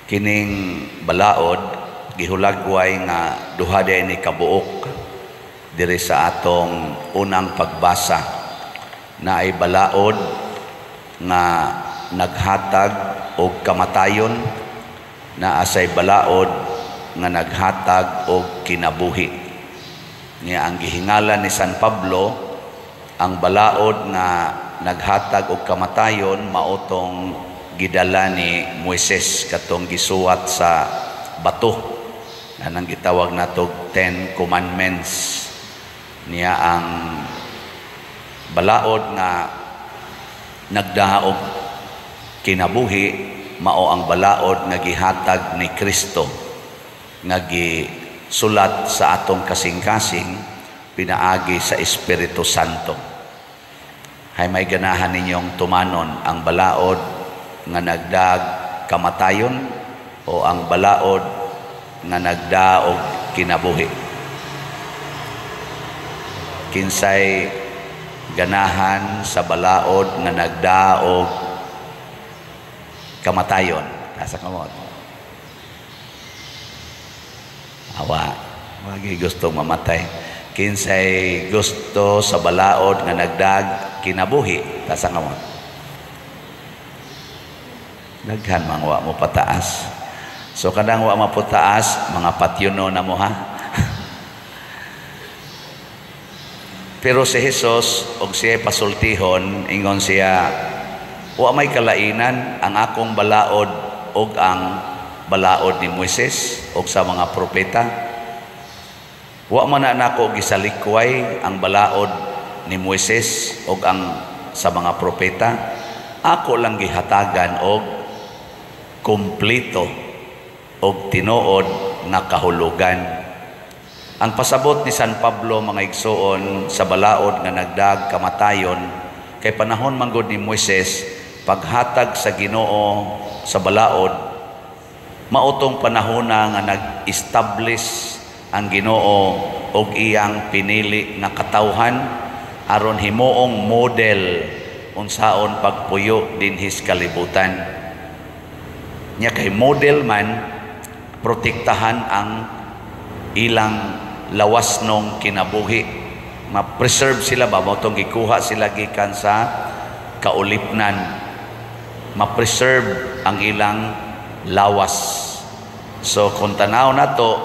Kining balaod gihulagway nga duha diay ni kabuok diri sa atong unang pagbasa, na ay balaod nga naghatag og kamatayon, naa say balaod nga naghatag og kinabuhi. Niya ang gihingalan ni San Pablo, ang balaod nga naghatag og kamatayon mao tong gidala ni Moises, katong gisuwat sa bato na nang gitawag natog Ten Commandments. Niya ang balaod nga nagdaha og kinabuhi mao ang balaod nga gihatag ni Kristo nga gisulat sa atong kasing-kasing pinaagi sa Espiritu Santo. Hay may ganahan ninyong tumanon, ang balaod nga nagdag kamatayon o ang balaod nga nagdaog kinabuhi? Kinsay ganahan sa balaod nga nagdaog kamatayon? Taas kamot. Awa, wagi gusto mamatay. Kinsay gusto sa balaod nga nagdag kinabuhi? Taas kamot. Daghan mang wa mo pataas. So kadang wa maputaas, mga patyuno na mo, ha. Pero si Jesus og siya pasultihon, ingon siya, "Wa may kalainan ang akong balaod og ang balaod ni Moises og sa mga propeta. Wa man na nako gisalikway ang balaod ni Moises og ang sa mga propeta. Ako lang gihatagan og kumpleto og tinuod nga kahulugan." Ang pasabot ni San Pablo, mga igsuon, sa balaod nga nagdag kamatayon, kay panahon manggod ni Moises, paghatag sa Ginoo sa balaod, mautong panahona nga nag-establish ang Ginoo og iyang pinili nga katawhan aron himuong model unsaon pagpuyo dinhis kalibutan. Nya kay model man, protektahan ang ilang lawas nung kinabuhi, ma-preserve sila ba, mao tong gikuha sila gikan sa kaulipnan, ma-preserve ang ilang lawas. So kung tanaw nato,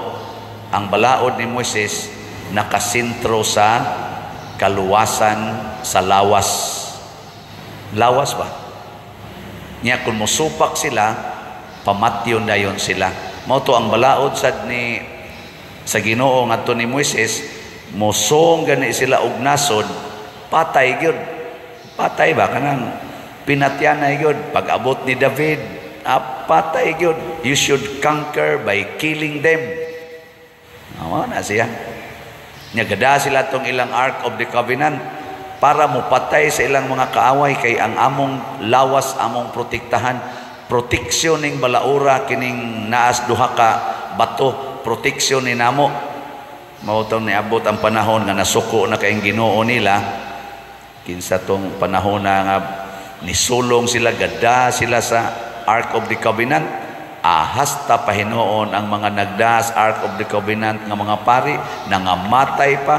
ang balaod ni Moises nakasentro sa kaluwasan sa lawas. Lawas ba niya, kung mosupak sila, pamatyon dayon sila. Mao to ang balaod sad ni sa Ginoo ngadto ni Moises, mosong gani sila og nasod, patay gyud. Patay ba, kanang pinatyanay gyud. Pag abot ni David, patay gyud. You should conquer by killing them. Awa na siya. Nya gada sila tong ilang Ark of the Covenant para mopatay sa ilang mga kaaway, kay ang among lawas among protektahan. Proteksyon ning balaura, kining naas duha ka bato, proteksyon ni namo. Mao tong niabot ang panahon nga nasuko na kayong Ginoo nila. Kinsa tong panahon na nga nisulong sila, gada sila sa Ark of the Covenant, ahas ta pahinuon ang mga nagdas Ark of the Covenant nga mga pari, nangamatay pa,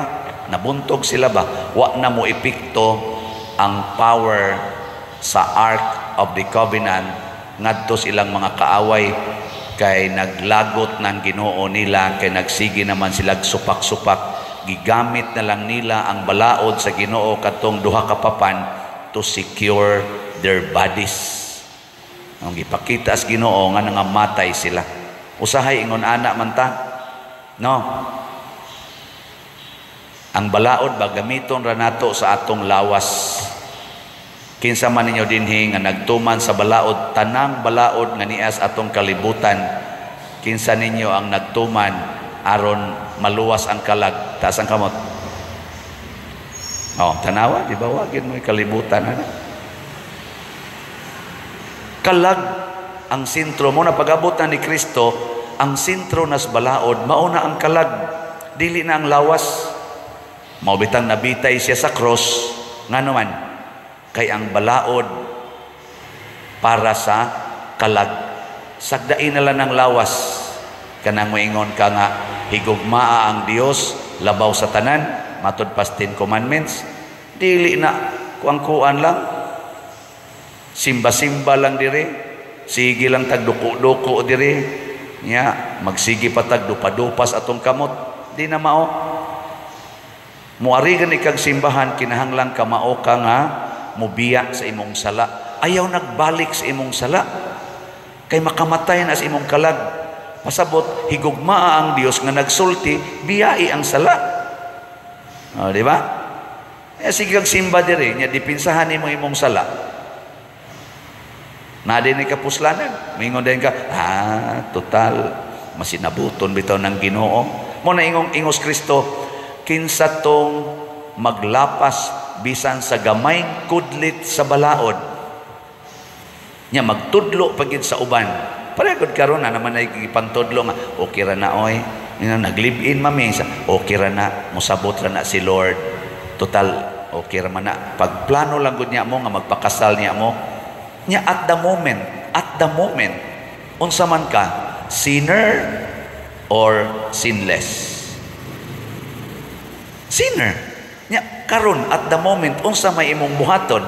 nabuntog sila ba. Wa na mo epekto ang power sa Ark of the Covenant ngadto sa ilang mga kaaway, kay naglagot ng Ginoo nila, kay nagsige naman sila supak-supak. Gigamit na lang nila ang balaod sa Ginoo, katong duha ka papan, to secure their bodies. Ang gipakita sa Ginoo nga nangamatay sila. Usahay ingon ana man ta, no? Ang balaod ba, gamiton ra nato sa atong lawas. Kinsa man ninyo dinhi nga nagtuman sa balaod, tanang balaod nga nias atong kalibutan, kinsa ninyo ang nagtuman aron maluwas ang kalag? Taas ang kamot. Oh, tanawa, di ba, wagin mo kalibutan, ano? Kalag ang sentro mo na pag-abot na ni Kristo, ang sentro nas balaod mao na ang kalag, dili na ang lawas. Mao bitang nabitay siya sa cross, ngano man? Kay ang balaod para sa kalag. Sagdain na lang ng lawas. Kanang moingon ka nga higugmaa ang Dios labaw sa tanan, matud pas Ten Commandments. Dili na kuang-kuan lang. Simba-simba lang dire. Sige lang tag duko-duko dire. Nya, magsige pa tag dupa-dupas atong kamot. Di na mao. Muari gani kag simbahan, kinahanglan ka mao ka nga mubiya sa imong sala. Ayaw nagbalik sa imong sala. Kay makamatay na sa imong kalag. Pasabot, higugmaa ang Dios nga nagsulti, biyai ang sala. O, di ba? Eh, sige kag simba dire, nya dipinsahan nimo imong sala. Na din ni kapuslanan. Mingon din ka, "Ah, total, masinabuton bitaw ng Ginoo." Mo na ingong ingos Kristo, kinsa tong maglapas bisan sa gamayng kudlit sa balaod. Nya magtudlo pagid sa uban. Pareho gud karon na naman ay gipantudlo nga okay ra na oy. Nga nag-live-in mami sa okay ra na, mosabot ra na si Lord. Total okay ra man na. Pagplano lang gud niya mo nga magpakasal niya mo. Nya at the moment, unsa man ka, sinner or sinless? Sinner. Nya karon at the moment, unsa may imong buhaton?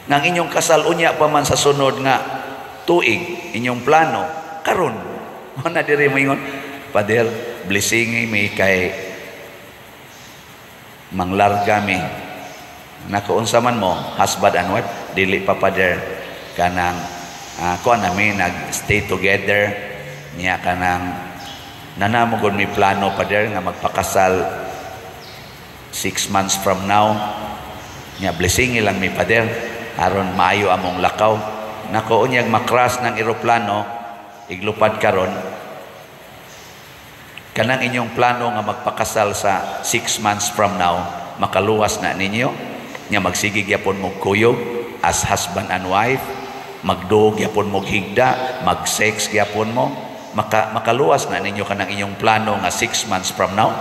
Nang inyong kasal unya pa man sa sunod nga tuig, inyong plano karon. Mo na diri moingon, "Father, blessing mi kay manglarga mi." Nako, unsa man mo, husband and wife? "Dili pa, Father, kanang kuan nami, nag-stay together niya, kanang nanamo gud mi plano, Father, nga magpakasal 6 months from now. Nya blessing lang mi, Father, aron maayo among lakaw." Nako, unyag makras ng eroplano, iglupad karon, kanang inyong plano nga magpakasal sa 6 months from now, makaluwas na ninyo? Nya magsige gyapon mo kuyog as husband and wife, magduog gyapon mo higda, mag-sex gyapon mo, makaluwas na ninyo kanang inyong plano nga 6 months from now?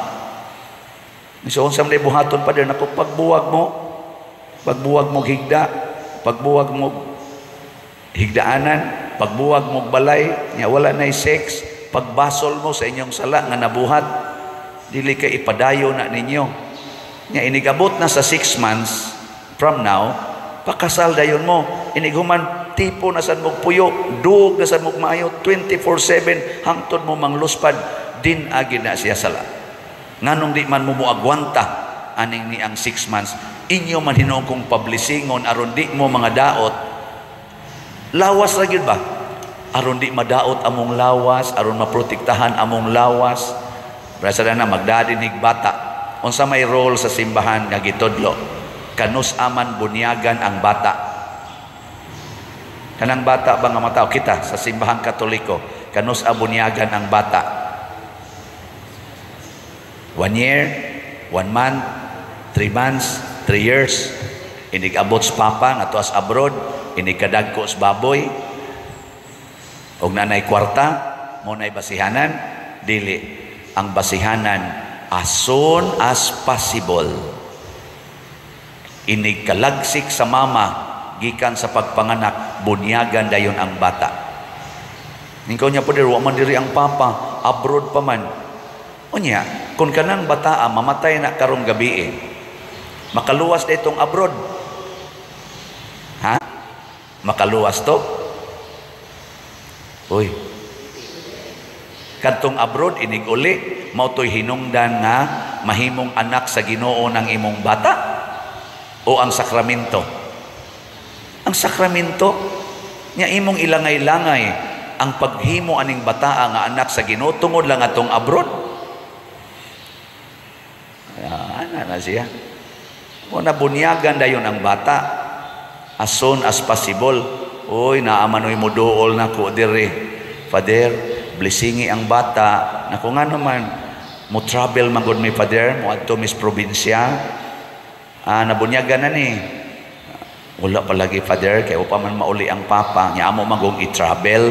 So unsa man buhaton, Father? Nako, pagbuwag mo higda, pagbuwag mo higdaanan, pagbuwag mo balay, nya wala nay sex, pagbasol mo sa inyong sala nga nabuhat, dili kay ipadayo na ninyo. Nya inigabot na sa 6 months from now, pakasal dayon mo. Inighuman tipo na sad mo puyo, dug na sad mo maayo 24/7 hangtod mo mangluspad, din agi na siya sala. Nganong di man mo moagwanta aning ni ang 6 months? Inyo man hinuon kong pablesingon aron di mo mga daot. Lawas ra gyud ba? Aron di madaot among lawas, aron maprotektahan among lawas. Brasa na magdadinig bata. Unsa may role sa simbahan nga gitudlo? Kanus aman bunyagan ang bata? Kanang bata ba nga matao kita sa Simbahan Katoliko, kanus a bunyagan ang bata? 1 year, 1 month, 3 months, 3 years. Inig abot sa papa nga tuas abroad, inig kadagko sa baboy, og nanay kwarta, mo nay basihanan, dili. Ang basihanan, as soon as possible. Inig kalagsik sa mama gikan sa pagpanganak, bunyagan dayon ang bata. Ningkaw niya po wa man diri ang papa, abroad pa man. Unya, kung kanang bata mamatay na karong gabi eh, makaluwas na itong abroad? Ha? Makaluwas to? Uy. Kadtong abroad inig uli, mao to'y hinungdan nga mahimong anak sa Ginoo ng imong bata o ang sakramento? Ang sakramento. Nya imong ilangay-langay ang paghimo aning bataa nga anak sa Ginoo tungod lang atong abroad. Ah, ana na siya. O nabunyagan dayon ang bata as soon as possible. Uy, naamanoy mo duol na ko dire. "Father, blessingi ang bata." Naku, nga naman, mo travel man gud mi, Father, mo adto mis probinsya. "Ah, nabunyagan na ni?" "Wala pa lagi, Father, kay pa man mauli ang papa, nya amo magong i-travel."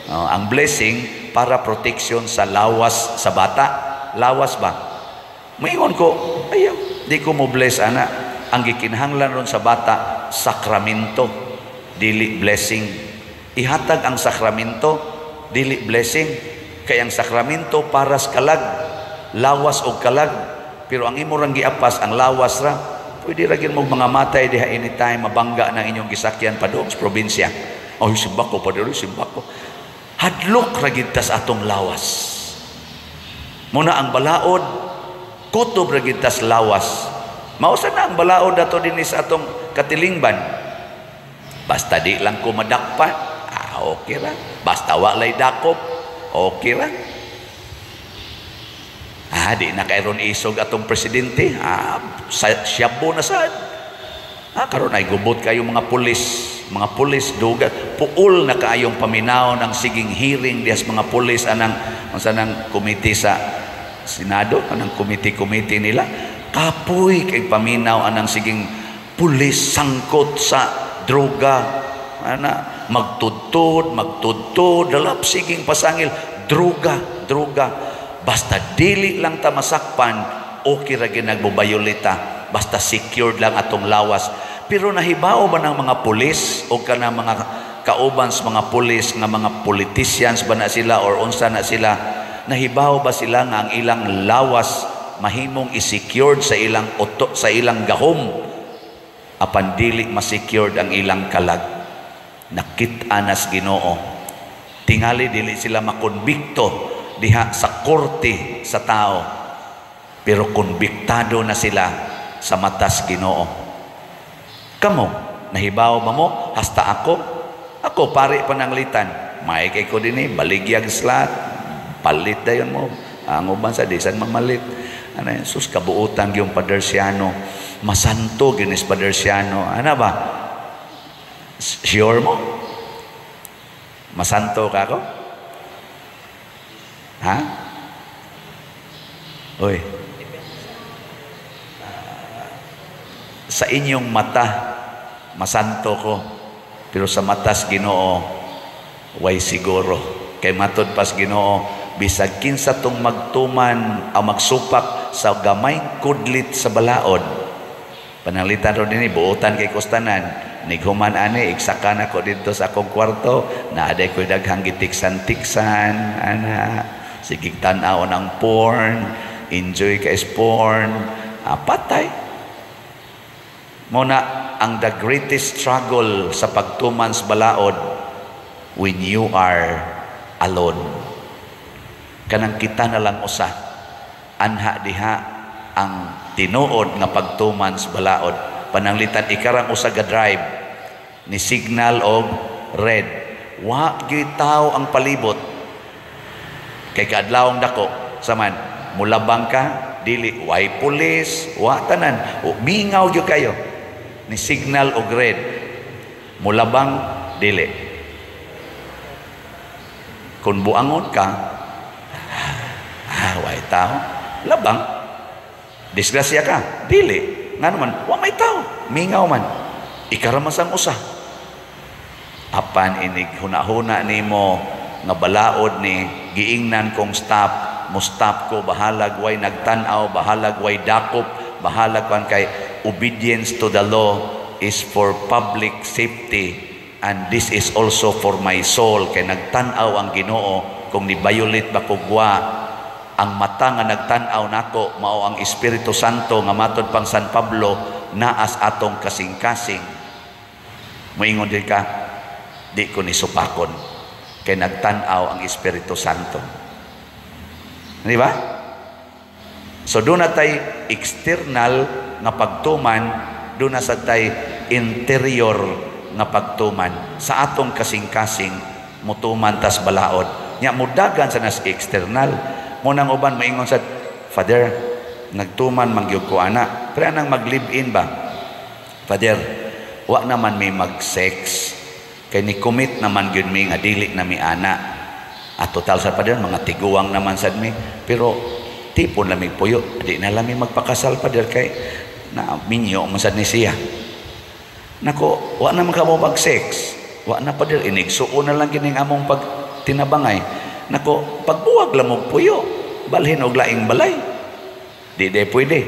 Ang blessing para protection sa lawas sa bata. Lawas ba? Maingon ko, ayaw, di ko mo bless ana. Ang gikinahanglan ron sa bata, sakramento, dili blessing. Ihatag ang sakramento, dili blessing. Kay ang sakramento para sa kalag, lawas o kalag. Pero ang imo rang giapas, ang lawas ra. Pwede ra gyud mo mga matay diha anytime, mabangga ng inyong gisakyan padung sa probinsya. "Ay, simba ko, padre, simba ko." Hadlok ra gyud sa atong lawas. Muna ang balaod, kutob ra gyud tas lawas. Mausa na ang balaod ato dinhi sa atong katilingban. "Basta di lang ko madakpan, ah, okay ra. Basta wa lay dakop, okay ra. Ah, di na kayron isog atong presidente. Ah, siyabo na sad. Ah, karon ay gubot kayo mga pulis, mga pulis duga puol na kaayong paminaw ng siging hearing dihas mga pulis anang unsa nang komite sa Senado, anang komite-komite nila. Kapoy kay paminaw anang siging pulis sangkot sa droga ana, magtudtod magtudtod, dalap siging pasangil droga, droga. Basta dili lang ta masakpan, okay ra gyud nagbobayolita, basta secured lang atong lawas. Pero nahibaw ba ng mga pulis o kana mga kauban sa mga pulis nga mga politicians ba na sila or unsa na sila, nahibaw ba sila nga ang ilang lawas mahimong i-secured sa ilang oto, sa ilang gahom, apan dili ma-secured ang ilang kalag? Nakit-an nas Ginoo. Tingali dili sila makonbikto diha sa korte sa tao, pero konbiktado na sila sa matas Ginoo. Kamo, nahibaw ba mo? Hasta ako, ako pari pananglitan. May kay ko dinhi, baligyag slot, palit dayon mo. Ang uban sa disan mamalit. Ano yun? Sus, kabuutan yung Padersiano. Masanto ginis Padersiano. Ano ba? Sure mo? Masanto ka ako? Ha? Uy. Sa inyong mata, masanto ko. Pero sa matas Ginoo, way siguro. Kay matod pas Ginoo, bisag kinsa tong magtuman o magsupak sa gamay kudlit sa balaod. Pananglitan ro dinhi, buotan kay kustanan. Nighuman ani, igsaka na ko didto sa akong kwarto, naaday ko'y daghang gitiksan-tiksan, ana, sige tan-aw ng porn, enjoy ka is porn, ah, patay. Muna, ang the greatest struggle sa pagtuman sa balaod, when you are alone. Kanang kita na lang usa, anha diha ang tinuod nga pagtuman sa balaod. Pananglitan ikarang usa ga drive ni signal og red. Wa gyud tao ang palibot. Kay kaadlawong dako saman mulabang ka dili, way pulis, wa tanan. O, mingaw gyud kayo. Ni signal og red. Mulabang dili. Kung buangon ka, ah, way tao, labang. Disgrasya ka, dili. Nga naman, wa may tao, mingaw man. Ikaramasang usa. Apan inig huna-huna nimo nga balaod ni giingnan kong stop, mo stop ko, bahalag way nagtan-aw, bahalag way dakop, bahalag kan kay obedience to the law is for public safety and this is also for my soul, kay nagtan-aw ang Ginoo kung ni-violate ba ko wa. Ang mata nga nagtan-aw nako mao ang Espiritu Santo nga matod pang San Pablo naas atong kasing-kasing. Moingon din ka, di ko ni supakon kay nagtan-aw ang Espiritu Santo. Di ba? So doon na tay external nga pagtuman, doon na sa tay interior nga pagtuman. Sa atong kasing-kasing mutuman tas balaod. Nya mudagan sa nas external. Munang uban maingon sa, "Father, nagtuman man gyud ko ana." Pero anang mag-live-in ba? "Father, wa naman may mag-sex. Kay ni commit naman gyud mi nga dili na mi ana. At total sa Father, mga tiguang naman sad mi. Pero tipon lamig puyo, di na lami magpakasal, Father, kay na minyo man sad ni siya." "Nako, wa naman ka mo mag-sex." "Wa na, Father, inigsuon na lang kining among pagtinabangay." "Nako, pagbuwag lang og puyo, balhin og laing balay." "Di di pwede."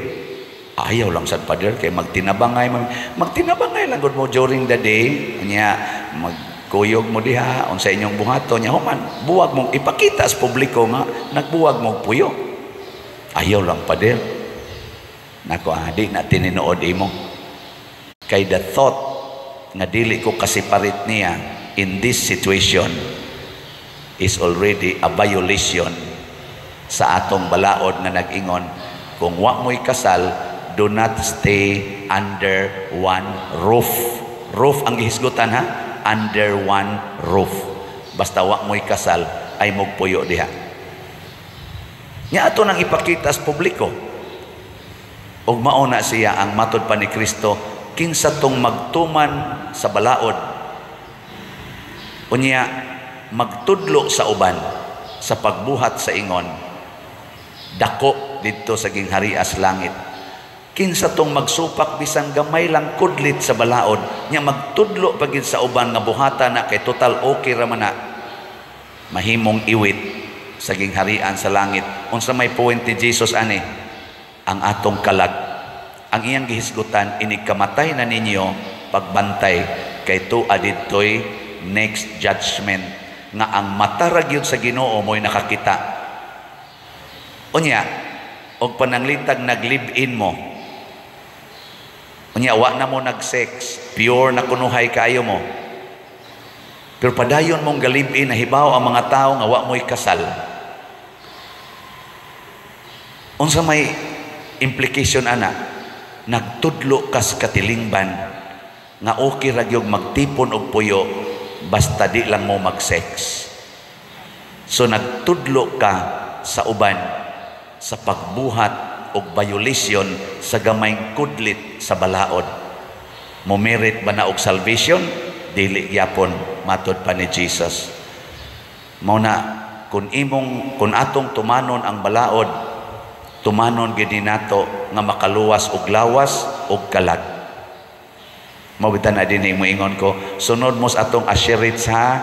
"Ayaw lang sad, Father, kay magtinabangay magtinabangay lang gud mo during the day." Nya mag Kuyog mo diha, unsa inyong buhaton nya, human buwag mong ipakita sa publiko nga nagbuwag mo puyo. Ayaw lang, pader. Nako, di na tinuod imo. Kay the thought nga dili ko ka-separate niya in this situation is already a violation sa atong balaod nga nag-ingon, kung wa mo'y kasal, do not stay under one roof. Roof ang gihisgutan, ha, under one roof. Basta wa mo'y kasal ay mugpuyo diha. Nya ato nang ipakita sa publiko. Ug mao na siya ang matod pa ni Kristo, kinsa tong magtuman sa balaod unya magtudlo sa uban sa pagbuhat sa ingon, dako didto sa gingharias langit. Kinsa tong magsupak bisan gamay lang kudlit sa balaod nya magtudlo pa gid sa uban nga buhata na kay total okay ra man na, mahimong iwit sa gingharian sa langit. Unsa may point ni Jesus ani? Ang atong kalag. Ang iyang gihisgutan, inig kamatay na ninyo, pagbantay kay tua didtoy next judgment nga ang mata ra gyud sa Ginoo mo'y nakakita. Unya og pananglitag nag-live-in mo, unya wa na mo nag-sex, pure na kunuhay kaayo mo, pero padayon mong ga-live-in, nahibaw ang mga tao nga wa mo'y kasal, unsa may implication ana? Nagtudlo kas katilingban nga okay ra gyud magtipon og puyo basta di lang mo mag-sex. So nagtudlo ka sa uban sa pagbuhat og violation sa gamayng kudlit sa balaod. Mo merit ba na og salvation? Dili gyapon, matod pa ni Jesus. Mao na kung atong tumanon ang balaod, tumanon gid nato nga makaluwas og lawas og kalag. Mao bitan na dinhi moingon ko, sunod mo sa atong asherit sa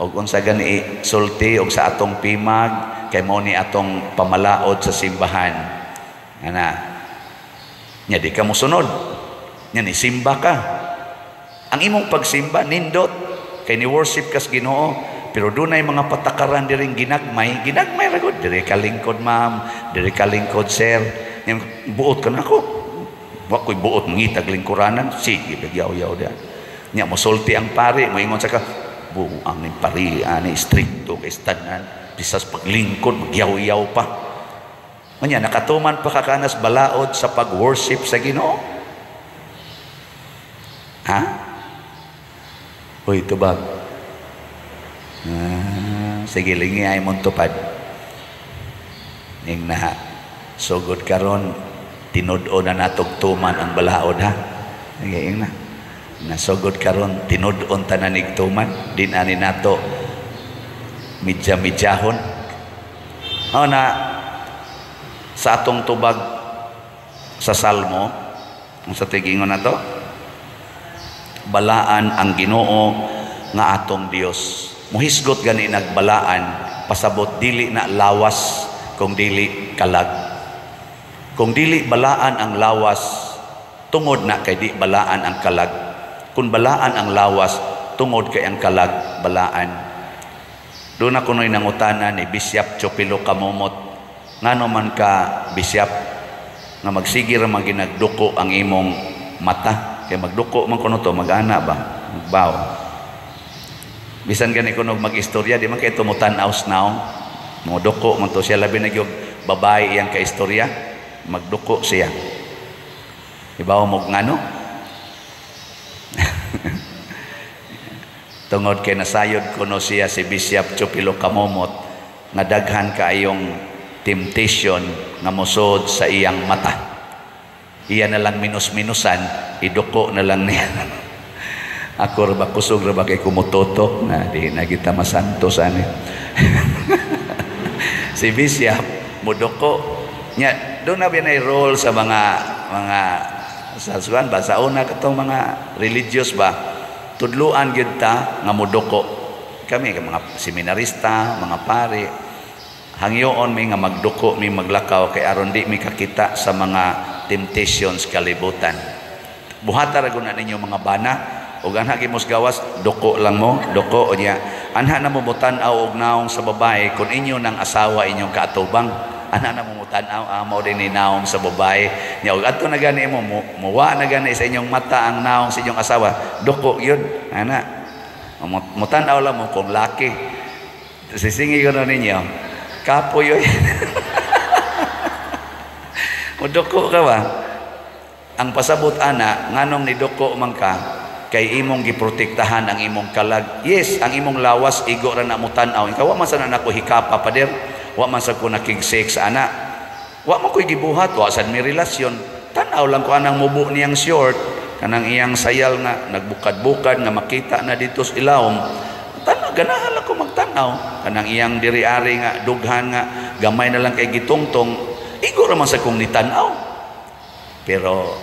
og unsa gani sulti og sa atong pimag kay mao ni atong pamalaod sa simbahan. Ana. Nya di ka mosunod. Nya ni simba ka. Ang imong pagsimba nindot kay ni worship kas Ginoo, pero dunay mga patakaran diring ginagmay, ginagmay ra gud. Diri ka lingkod ma'am, diri ka lingkod sir. Nya buot ka nako. Wa ko'y buot mangitag lingkuranan, sige bigyaw-yaw da. Nya mosulti ang pari, moingon sa ka, buang ni pari ani strikto kay tanan, bisas paglingkod magyaw-yaw pa. Unya nakatuman pa ka kanas balaod sa pag-worship sa Ginoo. Ha? Uy, tubag. Ah, sige, lingi ay mong tupad. Ning na, sugod karon tinud-on na natog tuman ang balaod, ha. Sige, ing na. Nasugod karon tinud-on tanan ig tuman, din ani nato midya-midyahon. O na sa atong tubag sa Salmo, ang sa tigingon nato, balaan ang Ginoo nga atong Dios. Muhisgot gani nagbalaan, pasabot dili na lawas kung dili kalag. Kung dili balaan ang lawas, tungod na kay di balaan ang kalag. Kung balaan ang lawas, tungod kay ang kalag balaan. Doon na kuno'y nangutana ni Bishop Chopilo Kamomot, ngano man ka, Bishop, nga magsige ra man ginagduko ang imong mata? Kay magduko man kuno to, mag-ana ba, magbaw. Bisan gani kuno mag-istorya, di man kay tumutan-aw now, moduko man to siya, labi na gyud babae iyang kaistorya, magduko siya. Ibaw mo ngano? Tungod kay nasayod kuno siya si Bishop Chupilo Kamomot nga daghan kaayong temptation nga mosod sa iyang mata. Iya na lang minus-minusan, iduko na lang niya. Ako ra ba, kusog ra ba kay kumutotok na di na kita masantos ani. Si Bishop muduko nya, doon na binay role sa mga sa suan ba, sa una katong mga religious ba, tudluan gyud ta nga muduko. Kami mga seminarista, mga pari, hangyoon mi nga magduko mi maglakaw kay aron di mi kakita sa mga temptations kalibutan. Buhata ra gud na ninyo mga bana Ug anha gyud mos gawas, duko lang mo, duko niya. Anha na mo mutan-aw og naong sa babae kung inyo ng asawa inyong kaatubang. Anha na mo mutan-aw, ah, mao din ni naong sa babae. Nya og adto na gani mo, muwa na gani sa inyong mata ang naong sa inyong asawa, duko yun. Ana. Mutan-aw lang mo kung laki. Sisingi ko na ninyo. Kapoy yun. Muduko ka ba? Ang pasabot ana, nganong niduko man ka, kay imong giprotektahan ang imong kalag. Yes, ang imong lawas igo ra na mo tan-aw. Ikaw wa man sa na nako hikapa, pader. Wa man sa ko nakig-sex ana. Wa man ko'y gibuhat, wa sad mi relasyon. Tan-aw lang ko anang mubo niyang short, kanang iyang sayal nga nagbukad-bukad nga makita na dito sa ilawom. Tanaw, ganahan lang ko magtanaw. Kanang iyang diri-ari nga dughan nga gamay na lang kay gitungtong, igo ra man sa kong nitan-aw. Pero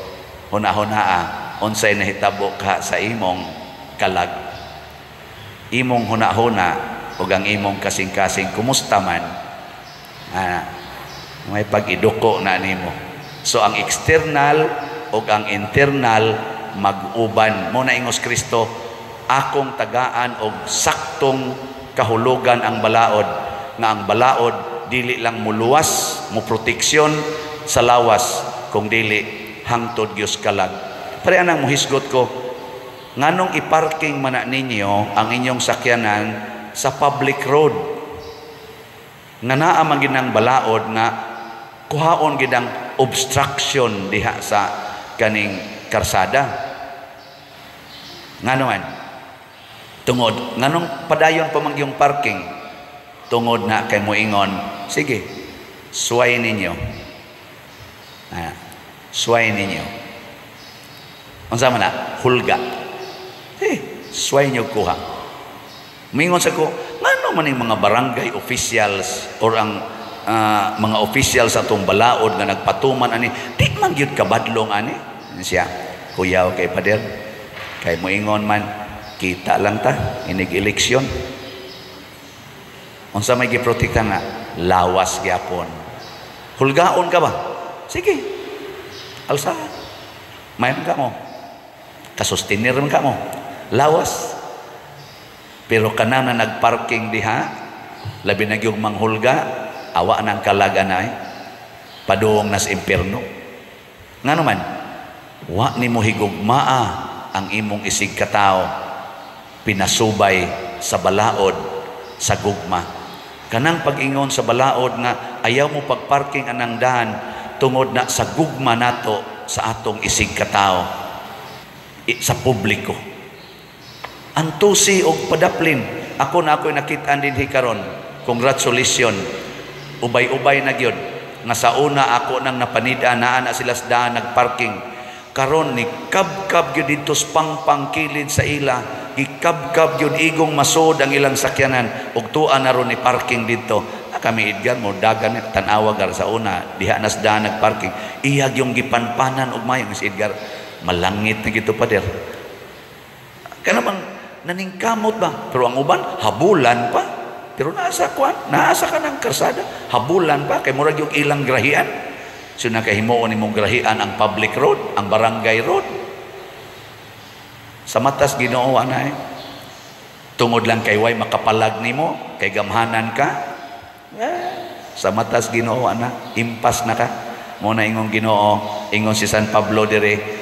huna-hunaa, unsay nahitabo ka sa imong kalag, imong huna-huna ug ang imong kasing-kasing kumusta man, may pag-iduko na nimo. So ang external ug ang internal mag-uban. Mo na ingos Kristo, akong tagaan og saktong kahulugan ang balaod, nga ang balaod dili lang muluwas, mo proteksyon sa lawas, kung dili hangtod gyud kalag. Pare anang muhisgot ko, nganong iparking man na ninyo ang inyong sakyanan sa public road? Nga naa man gid ang balaod nga kuhaon gid ang obstruction diha sa kaning karsada. Ngano man? Tungod nganong padayon pa man yung parking? Tungod na kay moingon, sige, suway ninyo. Suway ninyo. Unsa man na? Hulga. Eh, suway nyo kuha. Mingon sa ko, ngano man yung mga barangay officials or ang mga officials sa atong balaod nga nagpatuman ani, di man gyud kabadlong ani. Siya, kuya, okay, pader. Kay moingon man, kita lang ta, inig eleksyon. Unsa may giprotekta nga? Lawas gyapon. Hulgaon ka ba? Sige. Alsa. Mayon ka mo. Kasustenir man ka mo. Lawas. Pero kana na nagparking diha, labi na gyud manghulga, awa nang kalag anay, padung nas impierno. Ngano man? Wa nimo higugmaa ang imong isig katawo pinasubay sa balaod sa gugma. Kanang pag-ingon sa balaod nga ayaw mo pagparking anang dahan tungod na sa gugma nato sa atong isig katawo sa publiko. Antusi og padaplin. Ako na ako'y nakit-an dinhi karon. Congratulations. Ubay-ubay na gyud nga sa una ako nang napanida naa na sila sa daan nagparking. Karon ni kabkab gyud didto sa pangpang kilid sa ila. Gikabkab gyud igong masod ang ilang sakyanan ug tuwa na ron ni parking didto. Na kami Edgar mo dagan tan-awa gar sa una diha nas daan nagparking. Iyag yung gipanpanan og mayo si Edgar malangit na gito, pader. Kana bang naningkamot ba? Pero ang uban habulan pa. Pero nasa kwan, naasa ka ng karsada, habulan pa kay murag yung ilang grahian. So nakahimuon nimong grahian ang public road, ang barangay road. Sa matas Ginoo anay. Tungod lang kay way makapalag nimo, kay gamhanan ka. Eh, sa matas Ginoo ana, impas na ka. Mo na ingong Ginoo, ingon si San Pablo dire,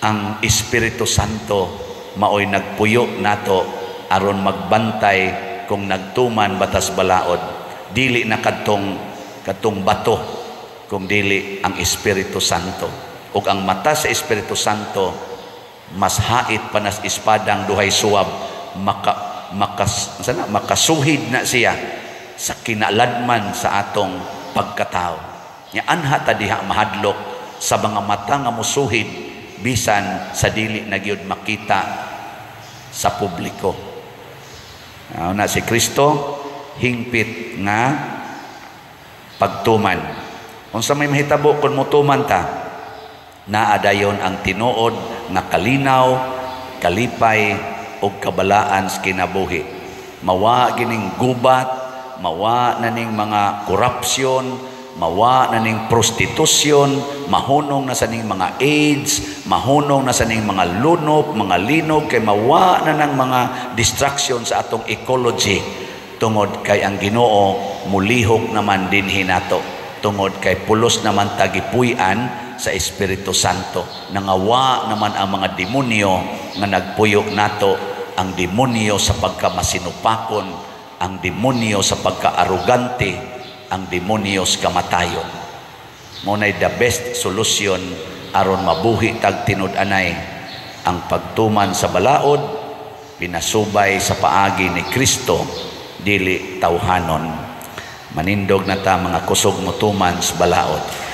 ang Espiritu Santo maoy nagpuyo nato aron magbantay kung nagtuman batas balaod. Dili na kadtong kadtong bato, kung dili ang Espiritu Santo. Ug ang mata sa Espiritu Santo mas hait pa nas espadang duhay suwab, maka makas sana makasuhid na siya sa kinaladman sa atong pagkatao. Nya anha ta diha mahadlok sa mga mata nga musuhid bisan sa dili na gyud makita sa publiko. Na si Kristo hingpit nga pagtuman. Unsa may mahitabo kung motuman ta? Naa dayon ang tinuod nga kalinaw, kalipay ug kabalaan sa kinabuhi. Mawa gining gubat, mawa na ning mga korupsyon, mawa na ning prostitution, mahunong na sa ning mga AIDS, mahunong na sa ning mga lunop, mga linog, kay mawa na ng mga destruction sa atong ecology, tungod kay ang Ginoo mulihok naman dinhi nato, tungod kay pulos naman ta gipuy-an sa Espiritu Santo. Nangawa naman ang mga demonyo nga nagpuyo nato, ang demonyo sa pagkamasinupakon, ang demonyo sa pagkaarugante, ang demonyo sa kamatayon. Mao nay the best solution aron mabuhi tag tinud-anay, ang pagtuman sa balaod pinasubay sa paagi ni Kristo, dili tawhanon. Manindog na ta, mga kusog motuman sa balaod.